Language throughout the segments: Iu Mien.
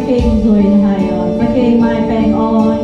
Gengh nzueic haic oc, za'gengh maaih baengh orn.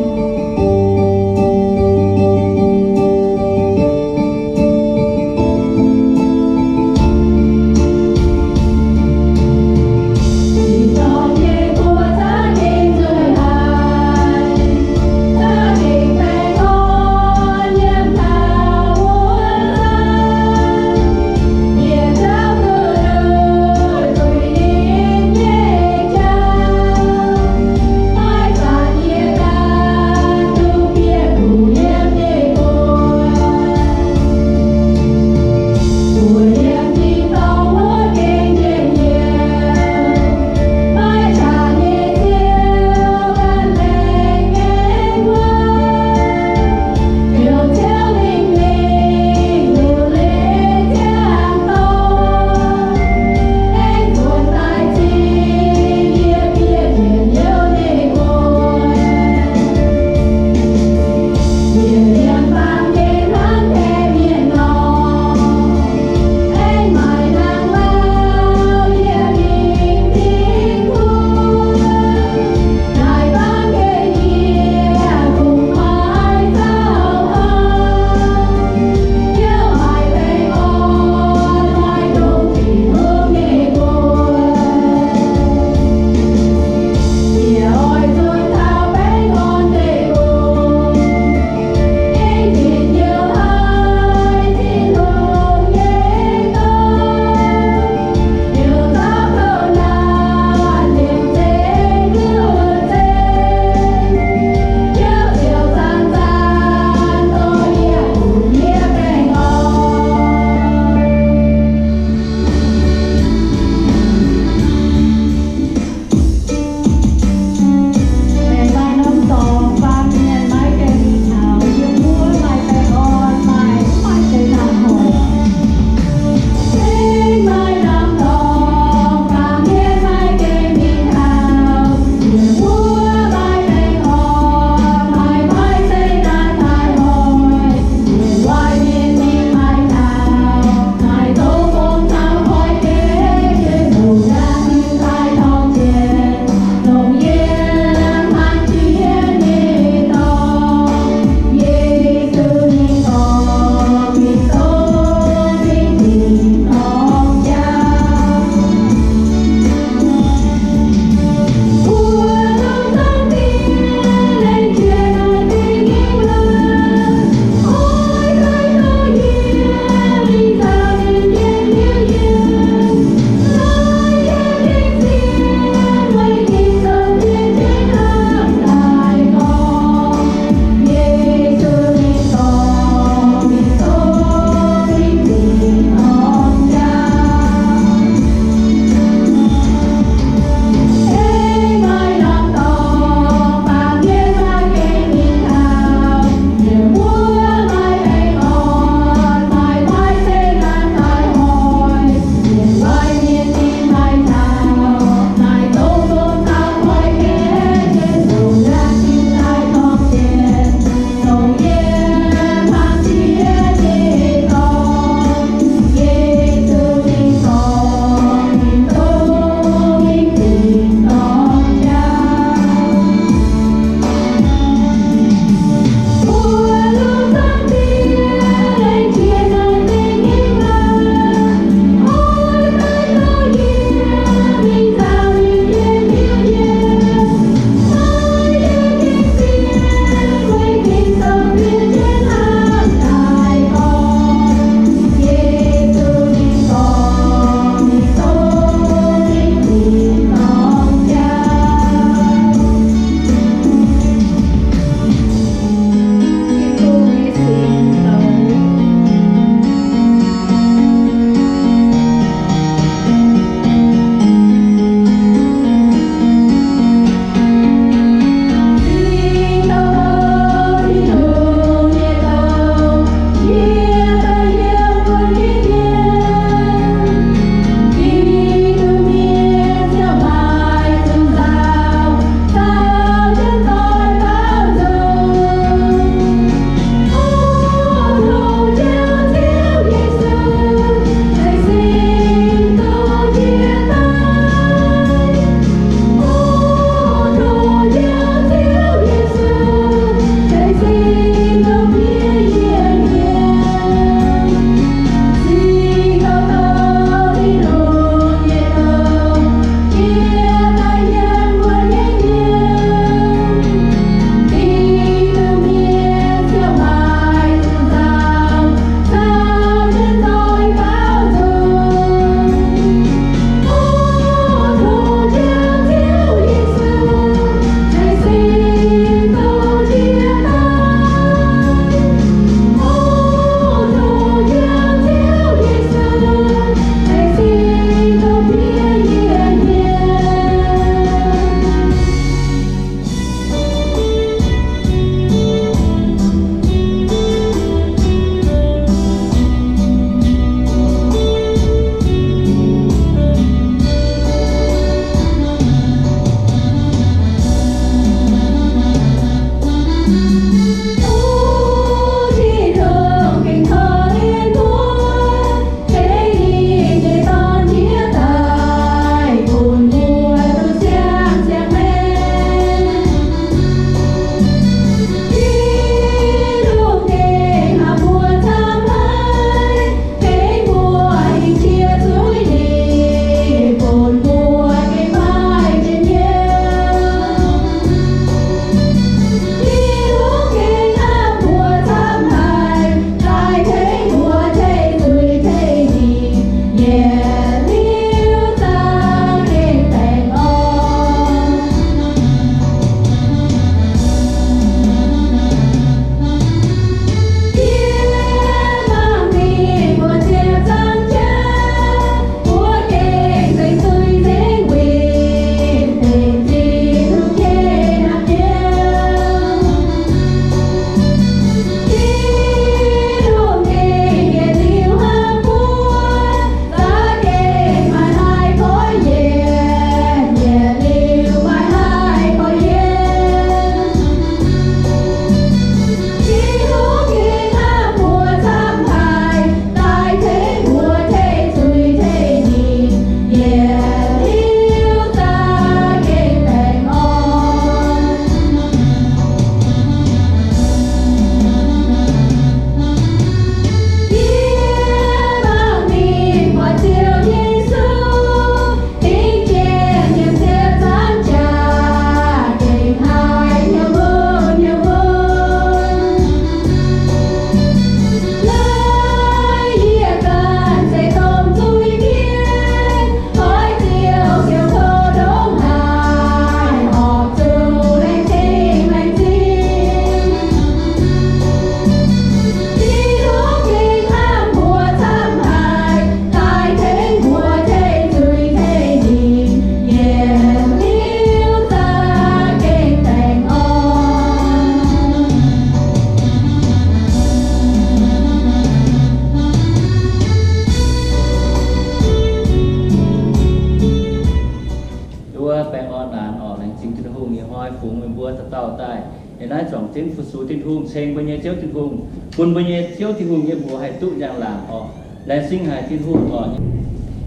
fungx meih mbuo dauh dauh daaih. Yiem naaiv zuangx zinv fu-sux Tin-Hungh, ceng mbuo nyei Ziouv Tin-Hungh, bun mbuo nyei Ziouv Tin-Hungh nyei mbuox haih duqv njang-laangc oc. Laengz zingh haic Tin-Hungh oc.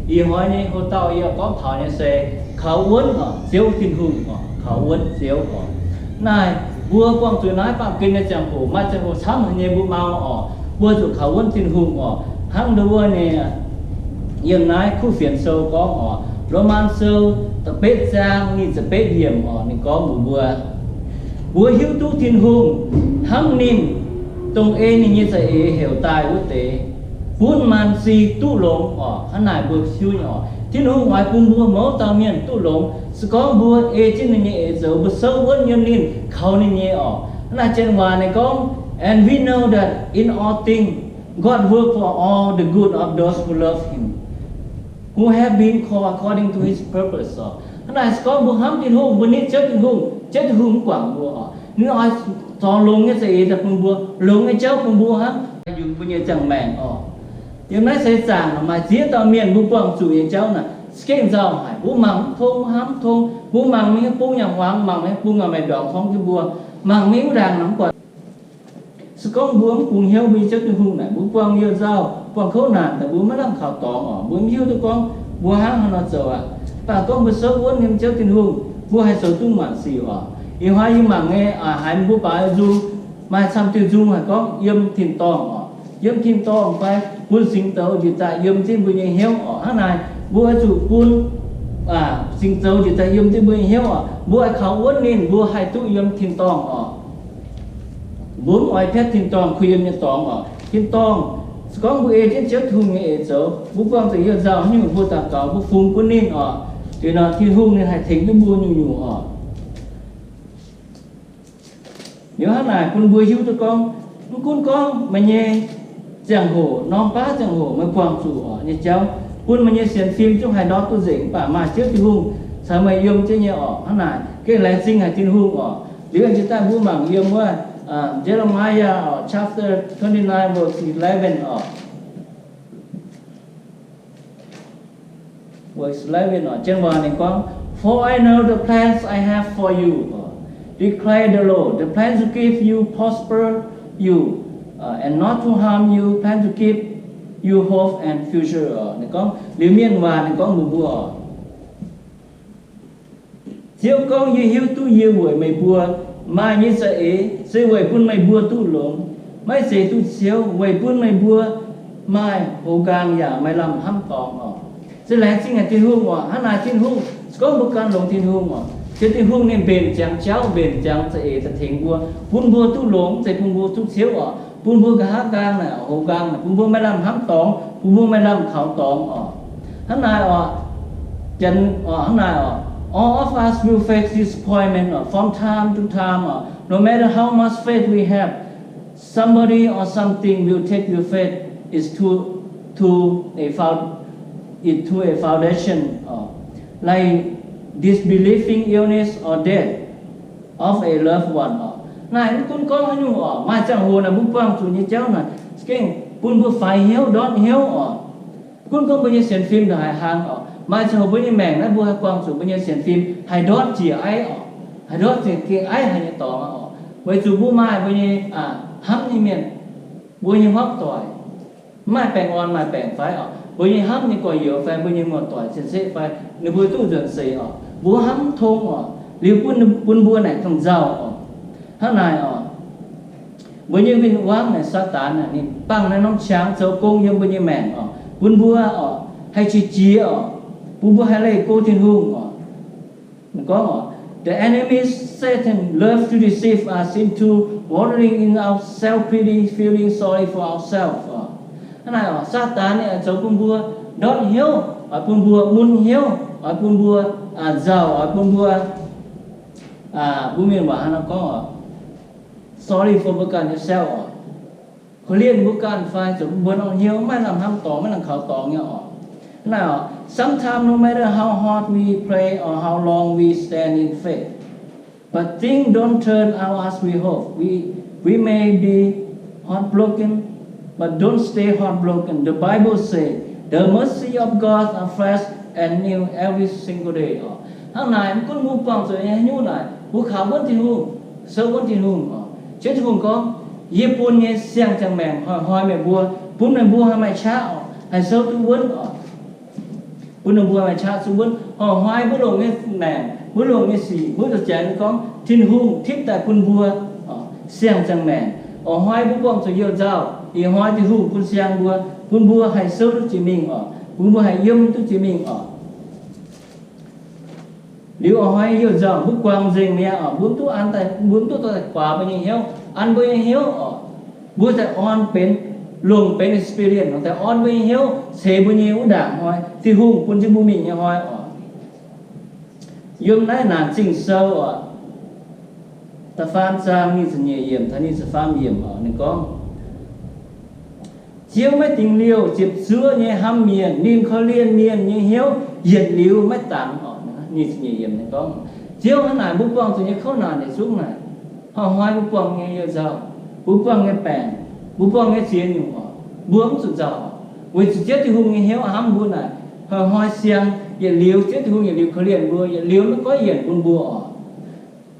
Ih hnoi nyei hoc dauh yie gorngv taux nyei se kaux wuonv oc, Ziouv Tin-Hungh oc, kaux wuonv Ziouv oc. Naaiv mbuo buangh zuqc naaiv baamh gen nyei ziangh hoc, maaih ziangh hoc camv haic nyei mbuo mau oc, mbuo zuqc kaux wuonv Tin-Hungh oc. Hnangv nduov wuov nyei, yiem naaiv kuv fienx sou gorngv oc, Lomaa Sou da'betv zaang nyic ziepc betv yiemc oc, ninh gorngv mbuox mbuo, mbuo hiuv duqv Tin-Hungh hnangv ninh dongh ei ninh nyei za'eix heuc daaih wuov deix, bun maanc sic duqv longx oc. Hnangv naaic mbuo hiuv nyei oc, Tin-Hungh oix bun mbuo mouz dauh mienh duqv longx. Se gorngv mbuo ei jienv ninh nyei eix zoux, mbuo souv wuonv yiem ninh, kaux ninh nyei oc. Hnangv naaic janx waac ninh gorngv, and we know that in all things God work for all the good of those who love him, who have been called according to his purpose oc. Hnangv naaic se gorngv mbuo hnamv Tin-Hungh, mbuo nitv Ziouv Tin-Hungh, Ziouv Tin-Hungh mv guangc mbuo oc. Ninh oix zorc longx nyei za'eix daaih bun mbuo, longx nyei jauv bun mbuo hnamv yungz mbuo nyei ziangh maengc oc. Yiem naaiv seix zaangc maaih ziex dauh mienh mbuo buangh zuqc nyei jauv naaic, za'gengh nzauh haic. Mbuo mangc mv tong, hnamv mv tong. Mbuo mangc mingh bung nyanc hmuangx, mangc mingh bung nyanc maiv ndorngx tongv jienv mbuo, mangc mingh wuov ndaangc naaic mv buatc. Se gorngv mbuo mv bungx hnyouv mbuo nyei Ziouv Tin-Hungh naaic, mbuo buangh youh nzauh, buangh kouv naanc daaih, mbuo maiv lamh kaux dorngx oc. Mbuo mv hiuv duqv gorngv mbuo hnangv haaix nor zoux aqv. Mv baac gorngv mbuo souv wuonv yiem Ziouv Tin-Hungh, mbuo haih zoux duqv maanc sic oc. Ih hnoi yie mangc nyei, aa, haiz mbuo baaix nzung, maaih camv diuh nzung haih gorngv yiem tin-dorngh oc. Yiem tin-dorngh fai bun singx douz njiec daaih yiem jienv mbuo nyei hnyouv oc. Hnangv naaic mbuo oix zuqc bun, aa, singx douz njiec daaih yiem jienv mbuo nyei hnyouv oc. Mbuo oix kaux wuonv ninh, mbuo haih duqv yiem tin-dorngh oc. Mbuo mv oix piatv tin-dorngh kuh yiem nyei dorngx oc. Tin-dorngh, se gorngv mbuo ei jienv Ziouv Tin-Hungh nyei eix zoux, mbuo buangh zuqc youh nzauh nyungc, mbuo daux gaux, mbuo fungx bun ninh oc, liuz nor Tin-Hungh ninh haih tengx duqv mbuo nyungc-nyungc oc. Liuz hnangv naaic bun mbuo hiuv duqv gorngv, mv gunv gorngv meih nyei ziangh hoc, norm baav ziangh hoc meih buangh zuqc oc nyei jauv, bun meih nyei sienx fim zungv haih ndortv duqv nzengc, mv baac maaih Ziouv Tin-Hungh caux meih yiem jienv nyei oc. Hnangv naaic gengh laengz zingh haic Tin-Hungh oc. Liuz aengx jiex daaih mbuo mangc yiem wuov, aa, Jeremiah oc, chapter twenty-nine, verse eleven oc. Verse eleven oc, janx waac ninh gorngv, For I know the plans I have for you, declare the Lord, the plan to give you prosper you, uh, and not to harm you, plan to give you hope and future oc. Ninh gorngv liuz mienh waac ninh gorngv mbuox mbuo oc. Ziouv gorngv, Yie hiuv duqv yie weic meih mbuo maaih nyei za'eix se weic bun meih mbuo duqv longx, maiv zeiz duqv ciouv, weic bun meih mbuo maaih hoz nqaang yaac maaih lamh hnamv dorngx oc. Se laengz zingh haic Tin-Hungh oc. Hnangv naaic Tin-Hungh, se gorngv mbuo gan longx Tin-Hungh oc, se Tin-Hungh ninh mbenc ziangx jauv, mbenc ziangx za'eix daaih tengx mbuo, bun mbuo duqv longx, mv zeiz bun mbuo duqv ciouv oc, bun mbuo nqa'haav nqaang naaic, hoz nqaang naaic, bun mbuo maaih lamh hnamv dorngx, bun mbuo maaih lamh kaux dorngx oc. Hnangv naaic oc, janx oc, hnangv naaic oc, all of us will face disappointment oc, from time to time oc, no matter how much faith we have, somebody or something will take your faith is to, to a found, it to a foundation oc, like disbelieving, illness or death of a loved one oc. Naaic mv gunv gorngv haaix nyungc oc, maaih ziangh hoc naaic mbuo buangh zuqc nyei jauv naaic za'gengh bun mbuo faix hnyouv, ndortv hnyouv oc. Gunv gorngv mbuo nyei sienx fim ndongc haaix hlang oc, maaih ziangh hoc mbuo nyei maengc naaiv mbuo haih buangh zuqc mbuo nyei sienx fim haih ndortv jiex aiv oc, haih ndortv zingh gengh aiv haic nyei dorngx oc, weic zuqc mbuo maaih mbuo nyei, aa, hnamv nyei mienh, mbuo nyei hmuangv doic, mv maaih baengh orn maaih baengc fai oc, mbuo nyei hnamv nyei gorx-youz fai mbuo nyei muoz-doic cien-ceqv fai ninh mbuo duqv nzuonx seix oc, mbuo hnamv mv tong oc, liuz bun, bun mbuo naaic dongh nzauh oc. Hnangv naaic oc, mbuo nyei win-wangv naaic Saadaan naaic ninh bangh naaiv norm qangx zoux gong yiem mbuo nyei maengc oc, bun mbuo oc haih qiex jiez oc, bun mbuo haih leih go Tin-Hungh oc. Gorngv oc, the enemy Satan love to deceive us into wallowing in our self-pity, feeling sorry for ourselves oc. Hnangv naaic oc, Saadaan ninh oix zoux bun mbuo ndortv hnyouv, oix bun mbuo mun hnyouv, oix bun mbuo, aa, nzauh, oix bun mbuo, aa, mbuo mienh waac hnangv nor gorngv oc, sorry for mbuo ganh nyei self oc. Korv-lienh mbuo ganh fai zoux bun mbuo ndortv hnyouv, maiv lamh hnamv dorngx, maiv lamh kaux dorngx nyei oc. Hnangv naaic oc, sometimes no matter how hard we pray or how long we stand in faith, but things don't turn out as we hope. We, we may be heartbroken, but don't stay heartbroken. The Bible say, the mercy of God are fresh and new every single day oc. Hnangv naaic, mv gunv mbuo buangh zuqc nyei haaix nyungc naaic, Mbuo kaux wuonv Tin-Hungh, souv wuonv Tin-Hungh oc. Ziouv Tin-Hungh gorngv, yie bun nyei siang-ziangh maengc hnoi-hnoi meih mbuo, bun meih mbuo haih maaih qaqv oc, haih souv duqv wuonv oc. Bun ninh mbuo maaih qaqv zuqc wuonv. Hnoi-hnoi mbuo longc nyei maengc, mbuo longc nyei sic, mbuo zuqc janx gorngv Tin-Hungh tipv daaih bun mbuo siang-ziangh maengc. Hnoi-hnoi mbuo buangh zuqc youh nzauh, ih hnoi Tin-Hungh bun siang mbuo, bun mbuo haih souv duqv jiex mingh oc, bun mbuo haih yiem duqv jiex mingh oc. Liuz hnoi-hnoi youh nzauh mbuo guangc nzengc mi'aqv oc, mbuo mv duqv an daaih, mbuo mv duqv daaih guaax mbuo nyei hnyouv, an mbuo nyei hnyouv oc. Mbuo daaih orn benx, longc benx experience daaih orn mbuo nyei hnyouv, ceix mbuo nyei wuov ndaangc hnoi Tin-Hungh bun jienv mbuo mingh nyei hnoi oc. Yiem naaiv Naanc Zingh Sou oc, da'faam zaang nyic ziepc nyeic yiemc taux nyic ziepc faam yiemc oc, ninh gorngv, Ziouv maiv dingx liouh ziepc zuoqv nyei hnamv mienh, ninh korv-lienh mienh nyei hnyouv yietc liuz maiv dangx oc. Nyic ziepc nyeic yiemc ninh gorngv, Ziouv hnangv naaic mbuo buangh zuqc nyei kouv naanc yietc zungv naaic, hnoi-hnoi mbuo buangh nyei youh nzauh, mbuo buangh nyei baengc, mbuo buangh nyei ziex nyungc oc, mbuo mv zuqc nzauh oc, weic zuqc Ziouv Tin-Hungh nyei hnyouv hnamv mbuo naaic, hnoi-hnoi siang yietc liuz, Ziouv Tin-Hungh yietc liuz korv-lienh mbuo, yietc liuz maiv goiv yienc bun mbuo oc.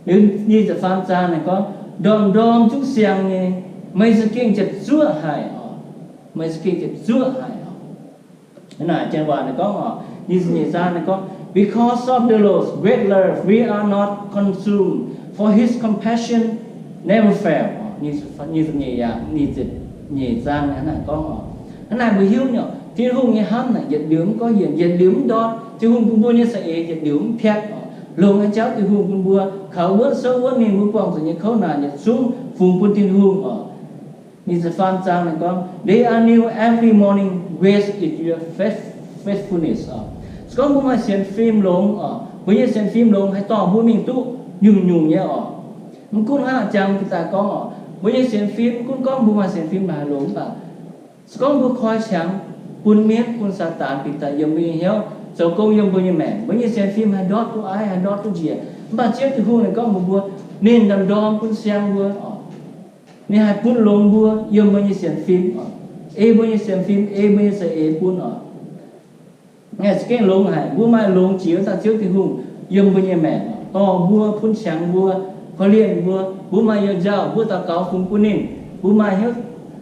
Liuz nyic ziepc faam zaang naaic gorngv, Ndorm-ndorm zungv siang nyei, meih za'gengh ziepc zuoqv haic oc. Meih za'gengh ziepc zuoqv haic oc. Naaic janx waac naaic gorngv oc, nyic ziepc nyeic zaang naaic gorngv, Because of the Lord's great love, we are not consumed, for his compassion never fail. Nyic ziepc nyeic zaang naaic gorngv oc, hnangv naaic mbuo hiuv nyei, Tin-Hungh nyei hnamv naaic yietc liuz mv goiv yienc, yietc liuz mv ndortv. Tin-Hungh bun mbuo nyei za'eix yietc liuz mv piatv oc. Longc nyei jauv Tin-Hungh bun mbuo kaux wuonv souv wuonv mingh, mbuo buangh zuqc nyei kouv naanc yietc zungv fungx bun Tin-Hungh oc. Nyic ziepc faam zaang naaic gorngv, They are new every morning, great is your faith- faithfulness oc. Se gorngv mbuo maaih sienx fim longx oc, mbuo nyei sienx fim longx haih dorh mbuo mingh duqv nyungc-nyungc nyei oc. Mv gunv hnangv jang bieqc daaih gorngv oc, mbuo nyei sienx fim, mv gunv gorngv mbuo maaih sienx fim haaix longx mv baac, se gorngv mbuo koi qangx bun mienv, bun Saadaan bieqc daaih yiem mbuo nyei hnyouv, zoux gong yiem mbuo nyei maengc, mbuo nyei sienx fim haih ndortv duqv aiv, haih ndortv duqv njiec. Mv baac Ziouv Tin-Hungh ninh gorngv mbuox mbuo, ninh ndorm-ndorm bun siang mbuo oc. Ninh haih bun longx mbuo yiem mbuo nyei sienx fim oc, ei mbuo nyei sienx fim, ei mbuo nyei za'eix bun oc. Naaiv za'gengh longx haic, mbuo maaih longx jiex wuov dauh Ziouv Tin-Hungh yiem mbuo nyei maengc, dorh mbuo, bun qangx mbuo, korv-lienh mbuo. Mbuo maaih youh nzauh, mbuo daux gaux fungx bun ninh. Mbuo maaih hnyouv,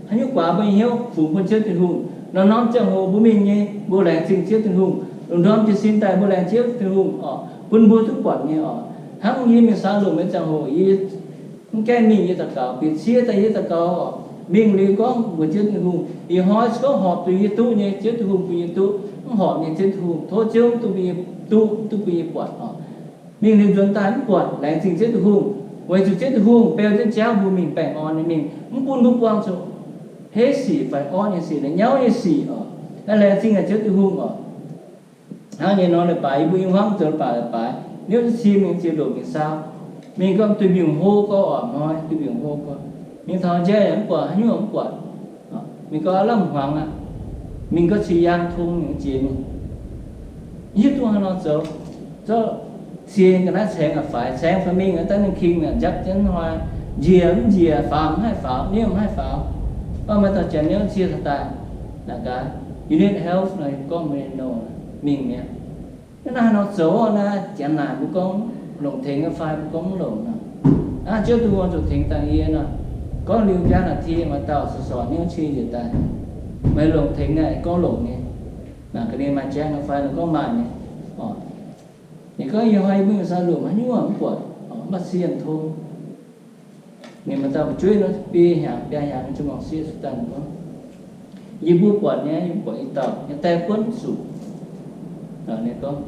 haaix nyungc guaax mbuo nyei hnyouv fungx bun Ziouv Tin-Hungh. Norm-norm ziangh hoc mbuo mingh nyei, mbuo laengz zingh Ziouv Tin-Hungh. Lungh ndorm jiez sin daaih mbuo laengz Ziouv Tin-Hungh oc, bun mbuo duqv buatc nyei oc. Hnangv yie mingh saau lomc nyei ziangh hoc, yie mv gaengh mingh yie daux gaux, bieqc cie daaih yie daux gaux oc. Mingh liuz gorngv mbuox Ziouv Tin-Hungh, ih hnoi se gorngv horpc duqv yie duqv nyei, Ziouv Tin-Hungh bun yie duqv. Mv horpc nyei, Ziouv Tin-Hungh tov Ziouv mv duqv bun yie duqv, mv duqv bun yie buatc oc. Mingh liuz nzuonx daaih mv buatc, laengz zingh Ziouv Tin-Hungh, weic zuqc Ziouv Tin-Hungh beu jienv jauv mbuo mingh baengh orn nyei mingh, mv bun mbuo buangh zuqc heiv sic fai orqv nyei sic, nyauv nyei sic oc. Naaiv laengz zingh haic Ziouv Tin-Hungh oc. Hnangv nyei nor leiz-baaix yie mbuo i hmuangv zoux leiz-baaix, leiz-baaix niouv ziex cim mingh ziex ndoqc mingh saau, mingh gorngv duih mbiungc hlo gorx oc, hnoi duih mbiungc hlo gorx, mingh taux jai yaac mv buatc, haaix nyungc mv buatc. Mingh gorngv aav lamh hmuangx aqv, mingh gorngv cingx yaang tong mingh jiex mingh, hiuv duqv haaix nor zoux. Zorqv sie ga'naaiv caengx aqv faix, caengx faix mingh aqv, daaih ninh king mi'aqv, nziapv jienv hnoi, njiec mv njiec, faaux mv haih faaux, niouv mv haih faaux. Gorngv maaih dauh janx niouv cie taux daaih, naaic gaax, you need help nor, gorngv mv no, mingh mi'aqv. Naaiv naaiv nor zoux naaiv, janx naaic mbuo gorngv longc tengx nyei fai mbuo gorngv mv longc nor. Aav, Ziouv Tin-Hungh zuqc tengx dangh yie nor. Gorngv liuz biaa naaic ti maaih dauh sorc-sorc niouv cie njiec daaih, meih longc tengx naaic gorngv longc nyei. Naaic ga'naaiv maaih jaeng nyei fai nor gorngv maaih nyei. Ninh gorngv ih hnoi yie mbuo mingh saau lomc haaix nyungc mv buatc, mv baac cien tong. Ninh maaih dauh fu'jueiv nor, biei hnyangx biaa hnyangx nyei ziangh hoc sieqv daaih gorngv, yie mbuo buatc nyei, yie mbuo buatc i dauh nyei die buonv zuqc. Ninh gorngv,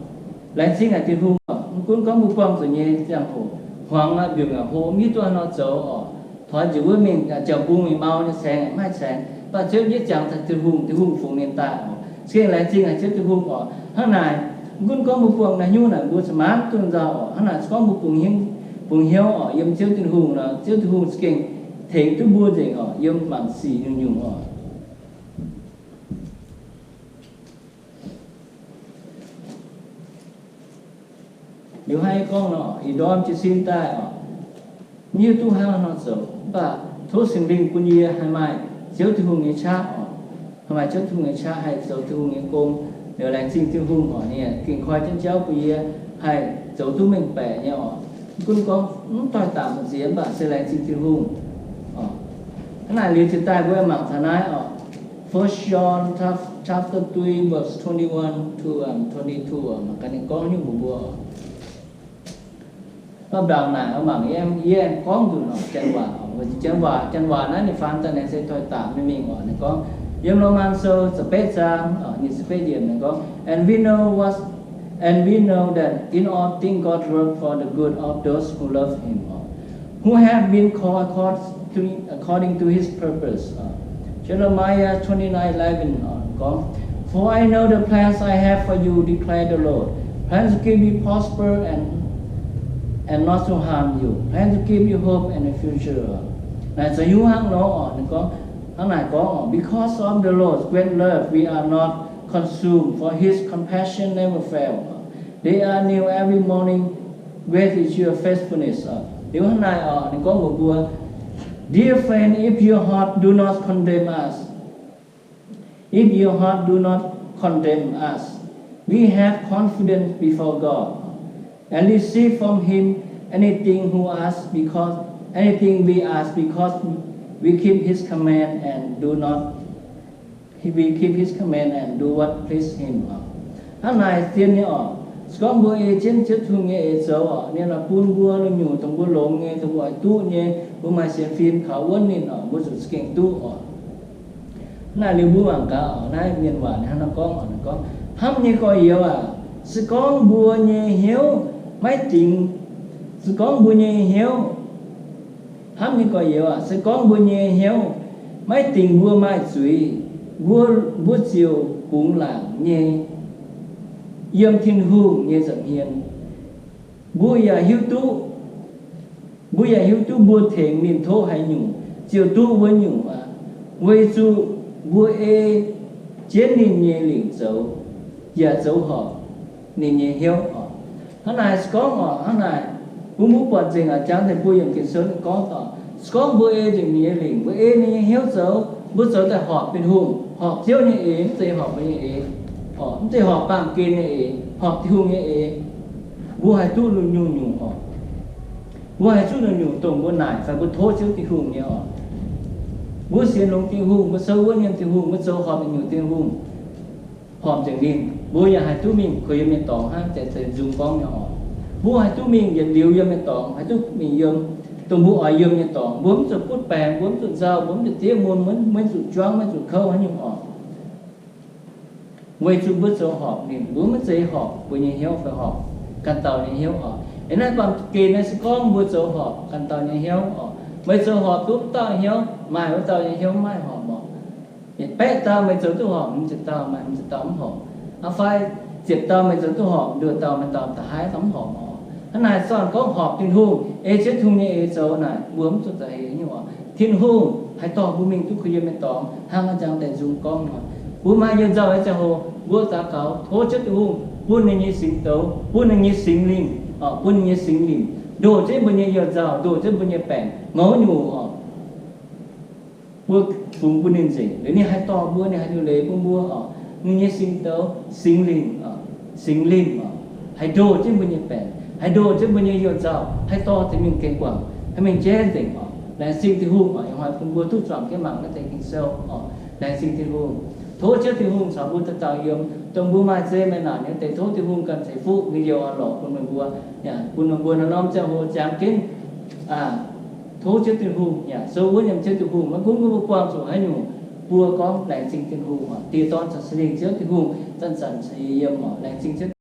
laengz zingh haic Tin-Hungh oc, mv gunv gorngv mbuo buangh zuqc nyei ziangh hoc hmuangx aqv, mbiungc aqv, hlo, mv hiuv duqv haaix nor zoux oc. Toix njiec wuov mingh, jauv-mbung mingh mau nyei, caengx mv haih caengx, mv baac Ziouv yie jangx daaih Tin-Hungh, Tin-Hungh fungx ninh daaih oc. Za'gengh laengz zingh haic Ziouv Tin-Hungh oc. Hnangv naaic, mv gunv gorngv mbuo buangh naaiv nyungc naaic mbuo za'maanc duqv nzauh oc. Hnangv naaic, se gorngv mbuo bungx hnyouv, bungx hnyouv oc, yiem Ziouv Tin-Hungh nor, Ziouv Tin-Hungh za'gengh tengx duqv mbuo nzengc oc, yiem mangc sic nyungc-nyungc oc. Liuz hnangv yie gorngv nor, ih ndorm jiez sin daaih oc, mv hiuv duqv hnangv haaix nor zoux, mv baac tov Singx Lingh bun yie haih maaih Ziouv Tin-Hungh nyei qaqv oc, haih maaih Ziouv Tin-Hungh nyei qaqv, haih zoux Tin-Hungh nyei gong. Liuz laengz zingh Tin-Hungh oc, ninh gengh koi jienv jauv bun yie haih zoux duqv mengh baeqc nyei oc. Gunv gorngv mv doix-dangc mbu'ziex mv baac se laengz zingh Tin-Hungh. Hnangv naaic liuz jiex daaih mbuo mangc taux naaiv oc, First John chapter three verse twenty-one to twenty-two, mangc gaax ninh gorngv nyungc mbuox mbuo. Mv baac naaic mangc yie, yie aengx gorngv nzunc oc, janx waac, janx waac, janx waac naaiv ninh faan daaih naaic se doix-dangc nyei mingh oc. Ninh gorngv yiem Lomaa Sou ziepc betv zaang nyic ziepc betv yiemc ninh gorngv, and we know what, and we know that in all things God work for the good of those who love him, who have been called according to his purpose. Jeremiah twenty-nine eleven gorngv, for I know the plans I have for you, declare the Lord, plans to give you prosper and and not to harm you, plans to give you hope and a future. Naaic za'hiuv hnangv nor oc, ninh gorngv, hnangv naaic gorngv oc, because of the Lord's great love we are not consumed, for his compassion never fail. They are new every morning, great is your faithfulness. Liuz hnangv naaic oc, ninh gorngv mbuox mbuo, dear friend, if your heart do not condemn us, if your heart do not condemn us, we have confidence before God and receive from him anything who ask because, anything we ask because we keep his command and do not, we keep his command and do what please him. Hnangv naaic zien nyei oc. Se gorngv mbuo ei jienv Ziouv Tin-Hungh nyei eix zoux oc, ninh oix bun mbuo nyungc-nyungc dongh mbuo longx nyei, dongh mbuo oix duqv nyei, mbuo maaih sienx fim kaux wuonv ninh oc, mbuo zuqc za'gengh duqv oc. Naaiv liuz mbuo mangc gaax oc, naaiv mienh waac ninh hnangv naaiv gorngv oc, ninh gorngv, hnamv nyei gorx-youz aac, se gorngv mbuo nyei hnyouv maiv dingx, se gorngv mbuo nyei hnyouv, hnamv nyei gorx-youz aac, se gorngv mbuo nyei hnyouv maiv dingc mbuo maaih zuiz, mbuo, mbuo ziouc bungx laangc nyei yiem Tin-Hungh nyei nza'hmien. Mbuo yaac hiuv duqv, mbuo yaac hiuv duqv mbuo tengx ninh tov haaix nyungc ziouc duqv wuov nyungc aqv, weic zuqc mbuo ei jienv ninh nyei lingc zoux, yaac zoux horpc ninh nyei hnyouv oc. Hnangv naaic se gorngv oc, hnangv naaic, bun mbuo buatc nzengc aac, jangx deix buo yiemc Ging-Sou gorngv oc, se gorngv mbuo ei nzengc ninh nyei lingc, mbuo ei ninh nyei hnyouv zoux, mbuo zoux daaih horpc Tin-Hungh, horpc Ziouv nyei eix, mv zeiz horpc mbuo nyei eix, mv zeiz horpc baamh gen nyei eix, horpc Tin-Hungh nyei eix, mbuo haih duqv nyungc-nyungc oc. Mbuo haih duqv nyungc-nyungc dongh mbuo naaic fai mbuo tov Ziouv Tin-Hungh nyei oc. Mbuo sienx longx Tin-Hungh, mbuo souv wuonv yiem Tin-Hungh, mbuo zoux horpc nyungc-nyungc Tin-Hungh, horpc nzengc ninh, mbuo yaac haih duqv mingh kuh yiem nyei dorngx hnangv deix nzung gorngv nyei oc. Mbuo haih duqv mingh yietc liuz yiem nyei dorngx, haih duqv mingh yiem dongh mbuo oix yiem nyei dorngx. Mbuo mv zuqc butv baengx, mbuo mv zuqc nzauh, mbuo mv zuqc diev mun, maiv zuqc juangv, maiv zuqc kouv haaix nyungc oc. Weic zuqc mbuo zoux horpc ninh, mbuo maiv zeiz horpc mbuo nyei hnyouv fai horpc ganh dauh nyei hnyouv oc. Ih naaiv baamh gen naaiv se gorngv mbuo zoux horpc ganh dauh nyei hnyouv oc. Meih zoux horpc duqv wuov dauh hnyouv, maaih wuov dauh nyei hnyouv maiv horpc oc. Yietc baeqv dauh meih zoux duqv horpc, hmz ziepc dauh maaih hmz ziepc dauh mv horpc. Aa fai ziepc dauh meih zoux duqv horpc, nduoh dauh maaih dauh da'haaix dauh mv horpc oc. Hnangv naaic zorqv gorngv horpc Tin-Hungh, ei Ziouv Tin-Hungh nyei eix zoux naaic, mbuo mv zuqc za'eix nyungc oc. Tin-Hungh haih dorh mbuo mingh duqv kuh yiem nyei dorngx, hnangv a'jang deix nzung gorngv nor. Mbuo maaih yiem nzauh nyei ziangh hoc, mbuo daux gaux tov Ziouv Tin-Hungh bun ninh nyei singx douz, bun ninh nyei Singx Lingh, bun ninh nyei Singx Lingh ndoh jienv mbuo nyei youh nzauh, ndoh jienv mbuo nyei baengc, mouz nyungc oc. Mbuo fungx bun ninh nzengc, liuz ninh haih dorh mbuo, ninh haih liuc leiz bun mbuo oc. Ninh nyei singx douz, Singx Lingh, Singx Lingh oc, haih ndoh jienv mbuo nyei baengc, haih ndoh jienv mbuo nyei youh nzauh, haih dorh deix mingh gengh guangc, haih mingh jaiv nzengc oc. Laengz zingh Tin-Hungh oc. Ih hnoi bun mbuo duqv zuangx jienv mangc naaiv deix Ging-Sou oc. Laengz zingh Tin-Hungh. Tov Ziouv Tin-Hungh caux mbuo dauh dauh yiem, dongh mbuo maaih zei maaih naanc nyei deix, tov Tin-Hungh ganh ceix fuqv nyei liouh oix lorqc bun meih mbuo, bun meih mbuo norm-norm ziangh hoc jangx jienv tov Ziouv Tin-Hungh, yaac souv wuonv yiem Ziouv Tin-Hungh. Maiv gunv mbuo buangh zuqc haaix nyungc, mbuo gorngv laengz zingh Tin-Hungh oc. Die, Dorn caux Singx Lingh, Ziouv Tin-Hungh, zanc-zanc caux yie yiem oc. Laengz zingh Ziouv.